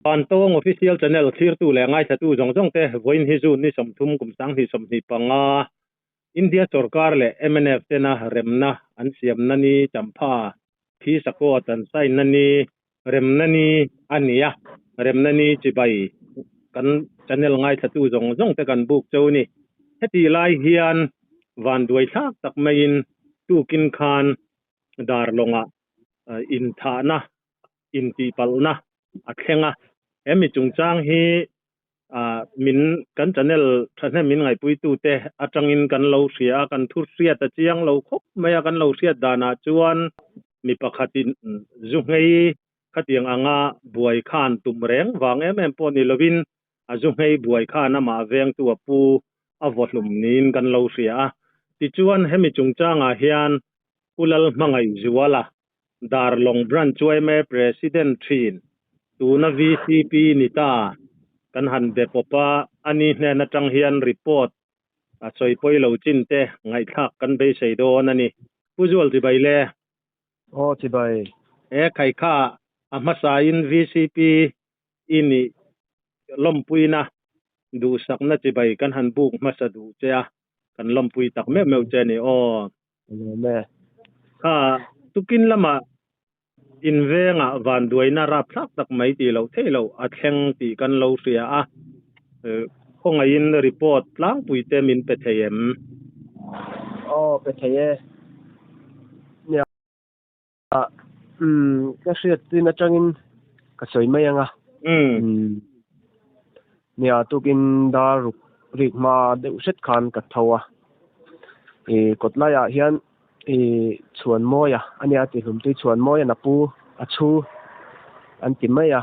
Vantawng Official Channel thlirtu leh ngaithlatu zawng zawng te vawiin hi June ni 30 kum 2025 India sorkar leh mnf tena remna an siamna ni champha thi sakawt an sign na ni remna ni a ni a, remna ni chibai kan channel ngaithlatu zawng zawng te kan buk cheu ni. Hetih lai hian vanduai thlak tak maiin tukin khan Darlawngah inthahna intihpalhna a thleng a, he mi chungchang hi min kan channel thahnem min ngaihpuitute atangin kan lo hria a, kan thu hriat a chiang lo khawp mai a, kan lo hriat danah chuan mi pakhatin zu nghei khatiang anga buai khan tum reng vang em em pawh ni lovin a zu nghei buai khan amah vengtu a pu a vawhlum niin kan lo hria a. Tichuan hemi chungchangah hian Pu Lalhmangaihzuala Darlawng Branch yma President thin, tuna vcp ni ta, kan han be pawp a, ani hnen atang hian report a sawi pawi lo chin te ngaihthlak kan beisei dawn a ni. Pu Zual chibai le. Aw chibai. He khaikha a hmasain vcp i nih lawmpuina duhsakna chibai kan han buk hmasa duh che a, kan lawmpui tak meuh meuh che a ni aw. Lawm e. Kha tukin lamah invengah vanduaina rapthlak tak mai tih loh theih loh a thleng tih kan lo hria a, khawngaihin report tlangpui te min pe thei em? Aw pe thei e. Nia umm ka hriat chin atangin ka sawi mai ang a. Umm nia tukin dar ruk rik hma deuh hret khan ka tho a. Ih kawt laiah hian ih Chhuanmawia a nia ti hlum tui Chhuanmawia na pu a chhu an ti mai a.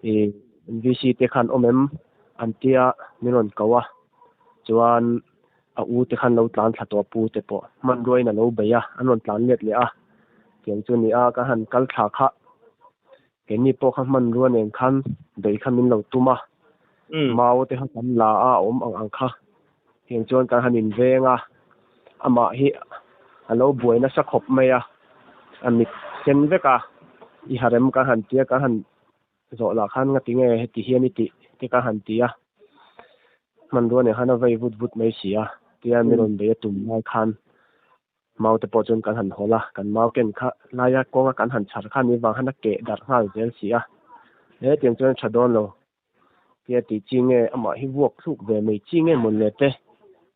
Ih VC te khan awm em an tia min rawn ko a chuan A u te khan lo tlan thla tawh a pu te pawh hmanrua in a lo bei a, an rawn tlan let leh a, tiang chu ni a, ka han kal thla kha keini pawh kha hmanrua nen khan bei kha min lo tum a, mau te kha kan la a, a awm ang ang kha tiang chuan kan han inveng a, amah hi a lo buai nasa khawp mai a, a mit sen vek a, i harem kan han tia kan han Zawh lah khan ngati nge heti hian i tih te ka han ti a, hmanrua nen khan a vei vut vut mai si a, tia min rawn bei a tum lai khan mau te pawh chuan kan han hawl a, kan mau ken kha laia kawnga kan han chhar khan ni vang khan a keh darh nghal zel si a, hetiang chuan a tha dawn lo tia tih chi nge amah hi vuak thluk ve mai chi nge mawn le te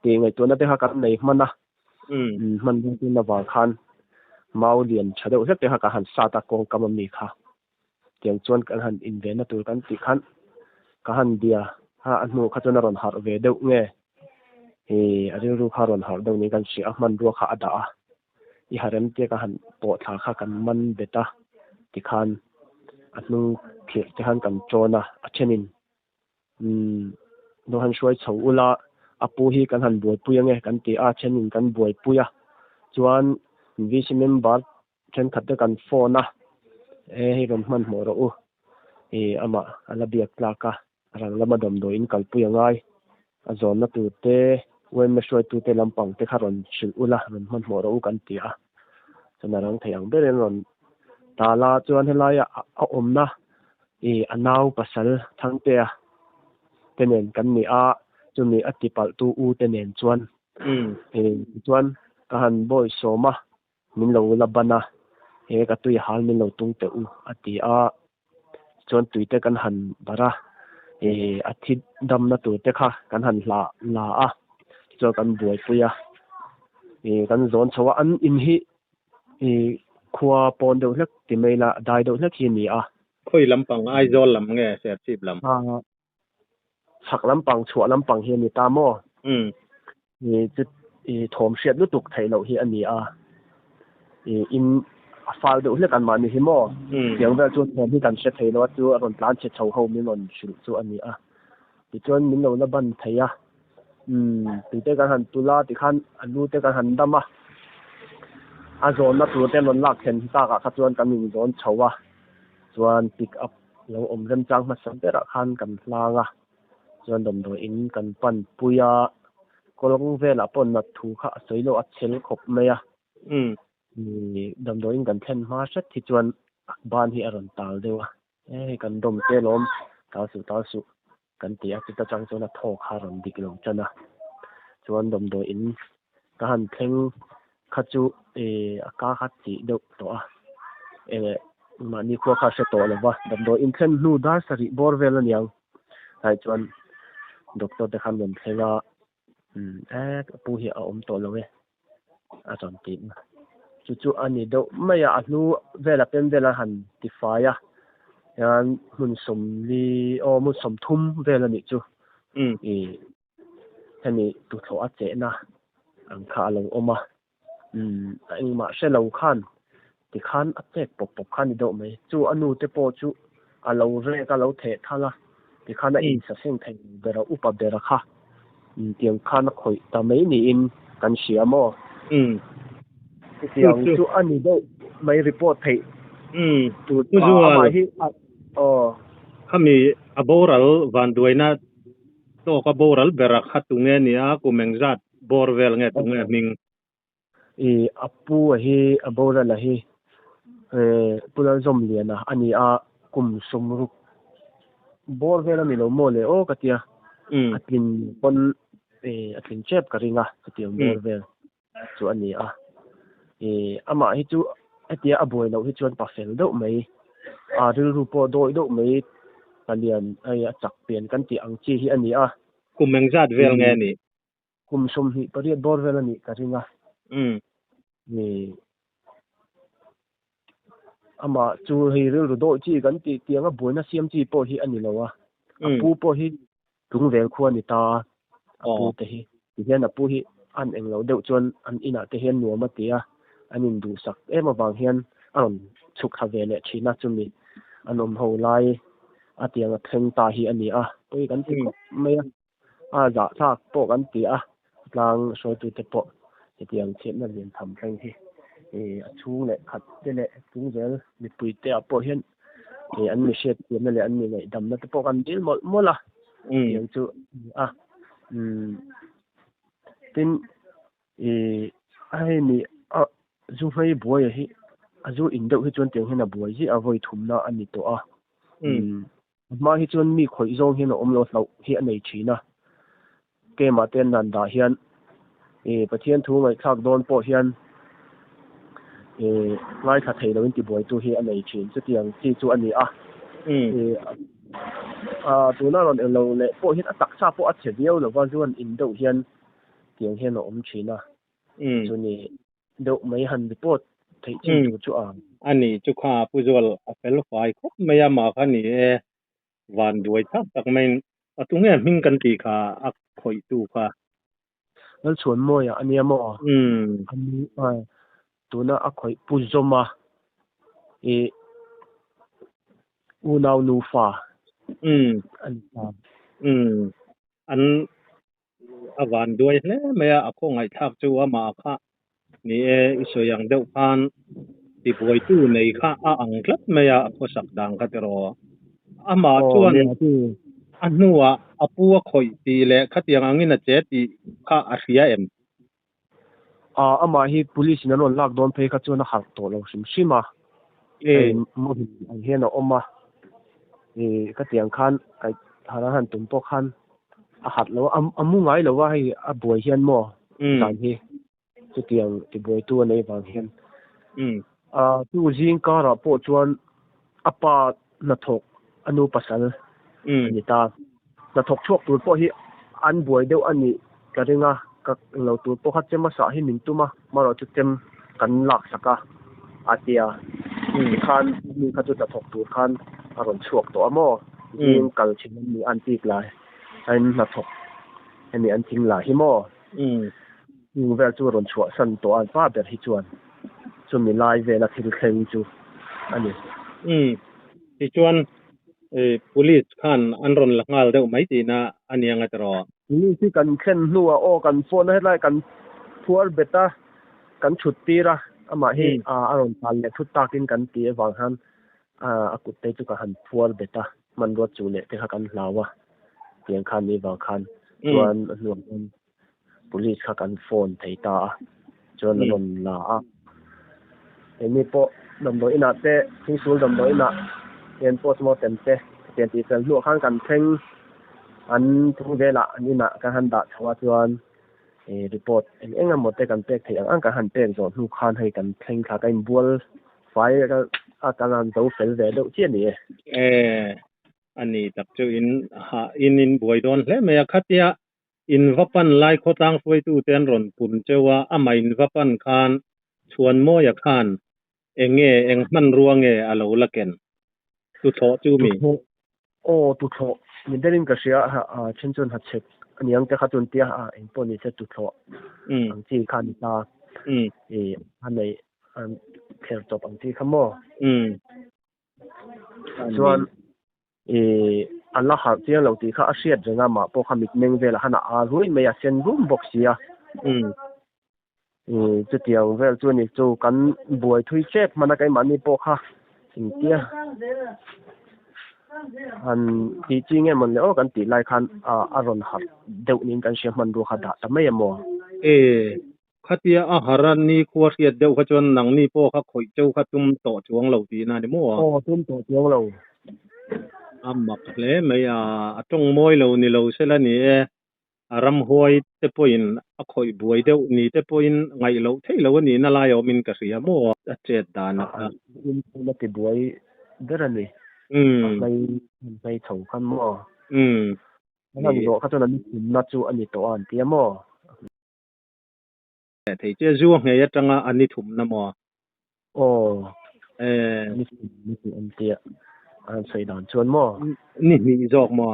tih ngaihtuahna te kha kan nei hman a, hmanrua ten avang khan mau lian tha deuh hlek te kha kan han sat a kawngkam ami kha. Tiang chuan kan han invenna tur kan tih khan ka han bia a, a hnu kha chuan a rawn harh ve deuh nge ih a rilru kha a rawn harh deuh niin kan hria a, hmanrua kha a dah a, i harem tia ka han pawh thla kha kan man bet a tikhan a hnung khirh te khan kan tawn a, a thenin umm lo han hruai chho ula a pu hi kan han buaipui ange kan ti a, a thenin kan buaipui a chuan VC member Thenkhat te kan phone a, e hei rawn hmanhmawh rawh u, ih amah a la biak tlak a, rang lama damdawiin kalpui a ngai, a zawnna tur te, yma hruaitu te lampang te kha rawn hrilh ula, rawn hmanhmawh rawh u kan ti a, chuan a rang thei ang berin rawn tal a, chuan helaia a awmna ih a nau pasal Thangtea te nen kan ni a, chumi a tipalhtu u te nen chuan ih tichuan ka han bawisawm a. Min lo la ban a, he ka tui hal min lo tung teh u a ti a, chuan tui te kan han barh a, ih a thi damna tur te kha kan han hlah la a, tichuan kan buaipui a, ih kan zawn chho a, an in hi ih khua pawn deuh hlek ti mai ila dai deuh hlek hi a ni a. Khawi lampang Aizawl lam nge Serchhip lam? Chhak lampang chhuah lampang hi a ni ta maw? Ih chu ih thawm hriat lutuk theih loh hi a ni a. Ih in a fal deuh hlek an mahni hi maw? Tiang vel chu thawm hi kan hre thei lo a chu a rawn tlan chhe chho ho min rawn hrilh chu a ni a. Tichuan min lo la ban thei a. Umm tute kan han tul a tikhan a lu te kan han dam a. A zawnna tur te an rawn lak thlen takah kha chuan kan inzawn chho a. Chuan pick up Lo awm remchang hmasa berah khan kan hlang a, chuan damdawi in kan pan pui a, kawlawng velah pawh nat thu kha a sawi lo a chhel khawp mai a. Damdawi in kan thlen hma hret hi chuan ban hi a rawn tal deuh a, E hei kan dawm che lawm, tal suh tal suh kan ti a, chuta chang chuan a thaw kha a rawn dik lo tan a. Chuan damdawi in ka han thleng kha chu ih a ka kha chih deuh tawh a, eng mahni khua kha a hre tawh lo va, damdawi in thlen hnu dar sarih bawr vel a niang. Tlai chuan doctor te khan rawn thleng a, umm e ka pu hi a awm tawh lo e a rawn ti a. Chu chu a ni deuh mai a, a hnu vel a pem vel a han ti fai a, hian hmun sawmli aw hmun sawmthum vel a nih chu ih hemi tuthlawh a chehna ang kha a lo awm a, umm a engmah hre lo khan tikhan a chek pawp pawp kha a ni deuh mai. Chu a nu te pawh chu a lo rek a lo theh thal a, tikhan a insaseng thei lo ber a, upa ber a kha umm tiang khan a khawih ta mai niin kan hria maw? Chutiang chu a ni deuh mai report theih tur chu amah hi aw. Khami a boral vanduaina Tawka boral bera kha tunge ni a, kum engzat bawr vel nge tunge hming? I a pu a hi a boral a hi Pu Lalzawmliana a ni a, kum sawmruk bawr vel a ni lo maw le aw ka tia, a tlin pawn a tlin tep ka ring a chutiang bawr vel chu a ni a. I amah hi chu hetia a buai loh hi chuan pa fel deuh mai, a rilru pawh dawi deuh mai palian hei a chak pian kan tih ang chi hi a ni a. Kum engzat vel nge a nih? Kum 28 bawr vel a nih ka ring a. I amah chu hei rilru dawi chi kan tih tianga buaina siam chi pawh hi a ni lo a. A pu pawh hi Tlungvel khua ni ta a pu te hi. Tihian a pu hi an eng lo deuh chuan an inah te hian nuam a ti a, an induhsak em avang hian a rawn chhuk thla ve leh thin a, chumi an awm ho lai a tiang a thleng ta hi a ni a, pawi kan ti khawp mai a, a zahthlak pawh kan ti a, tlang hruaitute pawh hetiang chhiatna lian tham thleng hi a chhung leh khat te leh tlungvel mipui te ah pawh hian Hei an mi hriat thiamna leh an mi ngaihdamna te pawh kan dil mawlh mawlh a, tiang chu a ni a. Umm tin ih hei ni a zu hmei buai a hi a zu in deuh hi chuan tiang hian a buai ziah a vawi thumna a ni tawh a. Umm a hma hi chuan mi khawih zawng hian a awm lo hlauh hi a nei thin a. Keimah te an dan dah hian ih Pathian thu ngaihthlak dawn pawh hian ih ngaithla thei loin tibuaitu hi a nei thin. Chutiang chi chu a ni a. Ih a tuna rawn eng lo leh pawh hian a taksa pawh a chhe viau lova zuan in deuh hian tiang hian a awm thin a. Chuni deuh mai han report theih chin tur chu a. A ni chu kha Pu Zual a fel fai khawp mai a mah kha ni e. Van duai tak tak maiin a tu nge hming kan tih kha a khawih tu kha. Lalchhuanmawia a nia maw? Umm. Tuna a khawih pu zawm a i unau nufa. Umm. Umm. An a van duai hle mai a, a khawngaihthlak chu amah kha ni e, i sawi ang deuh khan tibuaitu nei kha a ang tlat mai a, a khawsak dan kha tiraw. Amah chuan a hnuah a pu a khawih tih leh khatiang angin a che tih kha a hria em? Aaa amah hi police in an rawn lak dawn phei kha chuan a harh tawh lo hrim hrim a, hei muhil ang hian a awm a, ih ka tiang khan kaih thar a han tum pawh khan a harh lo a, a mu ngai lo a hei a buai hian maw zan hi chutiang tibuaitu a nei vang hian. Aaa chu zing karah pawh chuan a pa hnathawk a nu pasal a ni ta. Hnathawk chhuak tur pawh hi an buai deuh a nih ka ring a, ka lo tur pawh kha chem a sah hi min tum a, marawh chu chem kan lak sak a, a ti a. Tikhan mi kha chu hnathawk tur khan a rawn chhuak tawh a maw? Zing kal thin an nih an tik lai aiin hnathawk hemi an thing lah hi maw? Chung vel chu a rawn chhuahsan tawh a, an pa ber hi chuan chumi lai vela thil thleng chu a ni. Umm, tichuan police khan an rawn la nghal deuh mai tihna a ni ang a tiraw? Police hi kan thlen hnuah aw kan phone a hetlai kan phuar bet a, kan chhut tir a, amah hi a rawn tlan leh thut takin kan ti avang khan a kut te chu ka han phuar bet a, hmanrua chu leh te kha kan hlau a, tiang khan ni vang khan chuan a hnuah chuan Police kha kan phone thei ta a, chuan a rawn la a. Keini pawh damdawi inah te, thingsul damdawi inah Tian postmortem te tian tih fel hnuah khan kan thleng an thung velah an inah kan han dah chho a chuan ih report eng eng emaw te kan pek theih ang ang kan han pek zawh hnu khan hei kan thleng thla ka inbual fai a kan han zo fel ve deuh chiah a ni e. E, a ni tak chu in ha in in buai dawn hle mai a, khatia in va pan lai khawtlang hruaitu te an rawn pun cheu a, amah in va pan khan Chhuanmawia khan Eng nge, eng hmanrua nge a lo la ken? Tuthlawh chu mi? Tuthlawh, aw tuthlawh, ni berin ka hria a, then chuan hachhek a ni ang te kha chuan tia a, eng pawh ni se tuthlawh ang chi kha a ni ta, ih a neih an thler chawp ang chi kha maw? Chuan ih a la harh chiang lo tih kha a hriat reng a, mah pawh kha mitmeng velah khan a aa ruai mai a, sen rum bawk si a. Ih chutiang vel chu ni chu kan buai thui hrep hman a keimahni pawh kha engtia han tih chi nge mawn le aw kan tih lai khan a rawn harh deuh niin kan hria hmanrua kha dah ta mai a maw. E khatia a harh a ni khua hriat deuh kha chuan nangni pawh kha khawih cheu kha tum tawh chuang lo tihna a ni maw? Aw tum tawh chuang lo. A mak hle mai a, a tawng mawi lo ni lo sela ni e. A ramhuai te pawhin a khawih buai deuh ni te pawhin ngaih loh theih loh a nihna lai awmin ka hria maw? A chet dan a kha. In a ti buai ber a ni. A hmai hmai chho khan maw? An han zawh kha chuan an thimna chu a ni tawh a an tia maw? Thei che zu a nghei atanga a ni thumna maw? Aw, ni thumna chu an tia an han sawi dan chuan maw? Ni hnih zawk maw?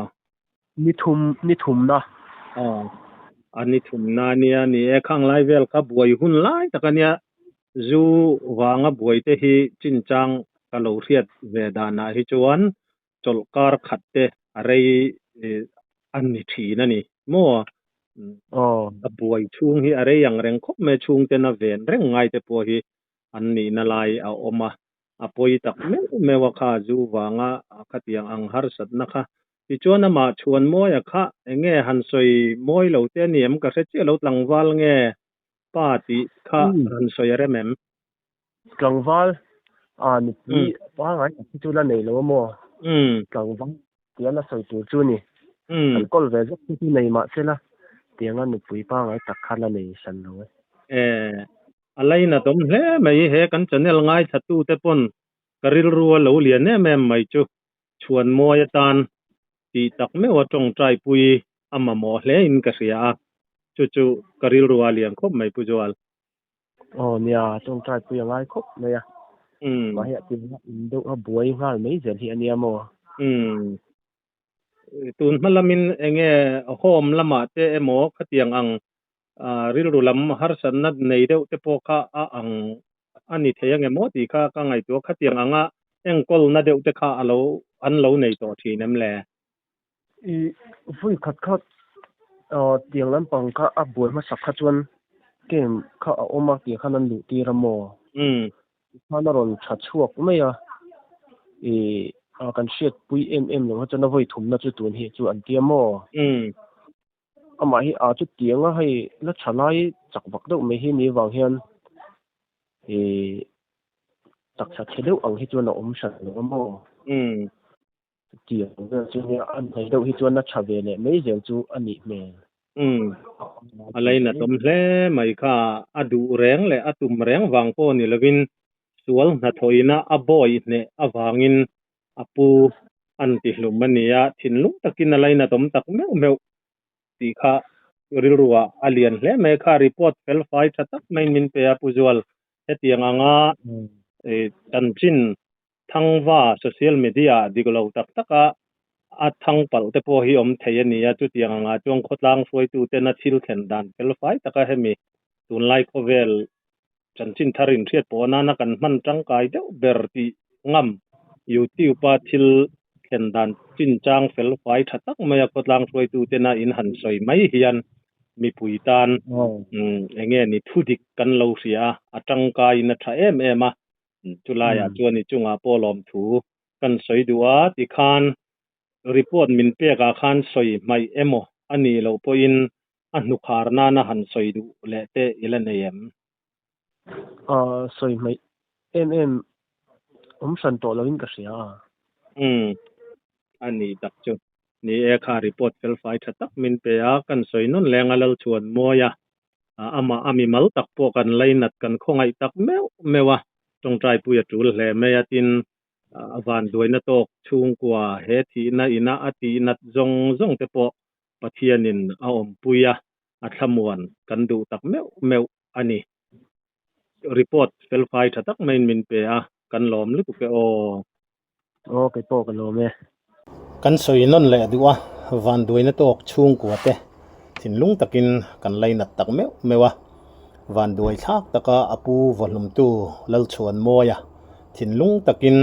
Ni thum, ni thumna. Aw, a ni thumna ania ni e, khang lai vel kha buai hun lai tak ania zu vanga buai te hi chinchang ka lo hriat ve danah hi chuan chawlhkar khat te a rei a ni thin a ni maw? A buai chhung hi a rei ang reng khawp mai chhungten a ven reng ngai te pawh hi an nihna lai a awm a, a pawi tak meuh meuh a kha zu vanga khatiang ang harsatna kha tichuan amah chhuan mawia kha eng nge han sawi mawi lo te a ni em ka hre chiah lo tlangval nge pa tih kha han sawi a rem em? Tlangval a nupui pangngai tak hi chu la nei lo a maw? Tlangval tia la sawi tur chu ni. Kan kawl ve zet chu nei mah se la tianga nupui pangngai tak kha la nei hran lo e. E, a lainat awm hle mai he kan channel ngaithla tu te pawn ka rilru a lo lian em em mai chu chhuan mawi atan tih tak meuh a tawngtai pui a mamawh hle in ka hria a, chu chu ka rilru a lian khawp mai Pu Zual. Aw nia, tawngtai pui a ngai khawp mai a. Mahni ah tirna in deuh a buai nghal mai zel hi a nia maw? Umm. Tun hma lamin enge home lamah te emaw khatiang ang rilru lam harsatna nei deuh te pawh kha a ang a ni thei ange maw tih kha ka ngaihtuah khatiang anga enkawlna deuh te kha a lo an lo nei tawh thin em le? I vui khat kha tiang lampang kha a buai hmasak kha chuan camp kha a awm a tih khan an luh tir a maw? Tikhan a rawn tha chhuak mai a, i kan hriatpui em em lo kha chuan a vawi thumna chu tun hi chu an tia maw? Amah hi a chutiang a hei la tha lai chak vak deuh mai hi ni vang hian i taksa chhe deuh ang hi chuan a awm hran lo a maw? Chutiang vel chu nia a hnaih deuh hi chuan a tha ve leh mai zel chu a nih hmel. Umm. A lainatawm hle mai kha a duh reng leh a tum reng vang pawh ni lovin sual hnathawhina a bawi hneh avangin a pu an ti hlum a nia, thinlung takin a lainatawm tak meuh meuh tih kha rilruah a lian hle mai kha report fel fai tha tak maiin min pe a Pu Zual hetiang anga chanchin Thangva social media ah dik lo tak taka a thang palh te pawh hi awm thei a ni a, chutiang angah chuan khawtlang hruaitu tena thil thlen dan fel fai taka hemi tunlai khawvel chanchin thar inhriat pawh nana kan hman tangkai deuh ber tih ngam YouTube a thil thlen dan chinchang fel fai tha tak maia khawtlang hruaitu tena in han sawi mai hian mipui tan eng nge ni thudik kan lo hria a, a tangkaiin a tha em em a. Chulaiah chuan i chungah pawh lawmthu kan sawi duh a, tikhan report min pekah khan sawi hmaih emaw a nih loh pawhin a hnukhar nana han sawi duh leh te i la nei em? Sawi hmaih em em awm hran tawh loin ka hria a. Umm a ni tak chu. Ni e kha report felfai tha tak min pe a, kan sawi nawn leng a Lalchhuan mawi a, amah a mimal tak pawh kan lainat kan khawngaih tak meuh meuh a, tawngtai pui a tul hle mai a tin a vanduaina tawk chhungkua he thihna ina a tihnat zawng zawng te pawh Pathianin a awmpui a, a thlamuan kan duh tak meuh meuh a ni. Report felfai tha tak maiin min pe a, kan lawm lutuk e aw. Aw kei pawh ka lawm e. Kan sawi nawn leh duh a, vanduaina tawk chhungkua te thinlung takin kan lainat tak meuh meuh a. Vanduai thlak taka a pu vawhlumtu Lalchhuanmawia thinlung takin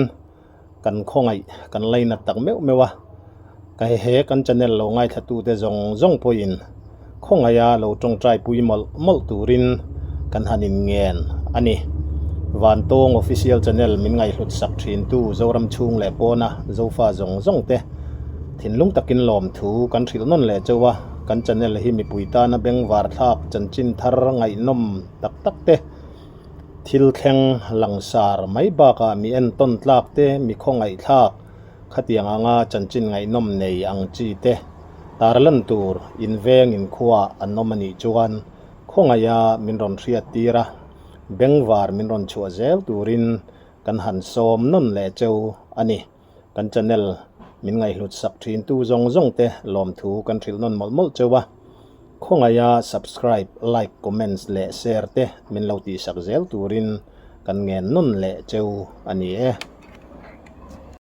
kan khawngaih kan lainat tak meuh meuh a. Ka he kan channel lo ngaithlatute zawng zawng pawhin Khawngaia lo tawngtai pui mawlh mawlh turin kan han inngen a ni. Vantawng Official Channel min ngaihhlut sak thintu Zoram chhung leh pawna Zofa zawng zawng te thinlung takin lawmthu kan hrilh nawn leh chauh a, kan channel hi mipui tana bengvar thlak chanchin thar ngaihnawm tak tak te, thil thleng langsar mai bakah mi entawn tlak te, mi khawngaihthlak Khatiang anga chanchin ngaihnawm nei ang chi te tarlan tur inveng inkhuaah an awm a nih chuan khawngaih a min rawn hriat tir a, bengvar min rawn chhuah zel turin kan han sawm nawn leh cheu a ni. Kan channel min ngaihhlut sak thintu zawng zawng te lawmthu kan hrilh nawn mawlh mawlh cheu a, khawngaih a subscribe, like, comments leh share te min lo tihsak zel turin kan ngen nawn leh cheu a ni e.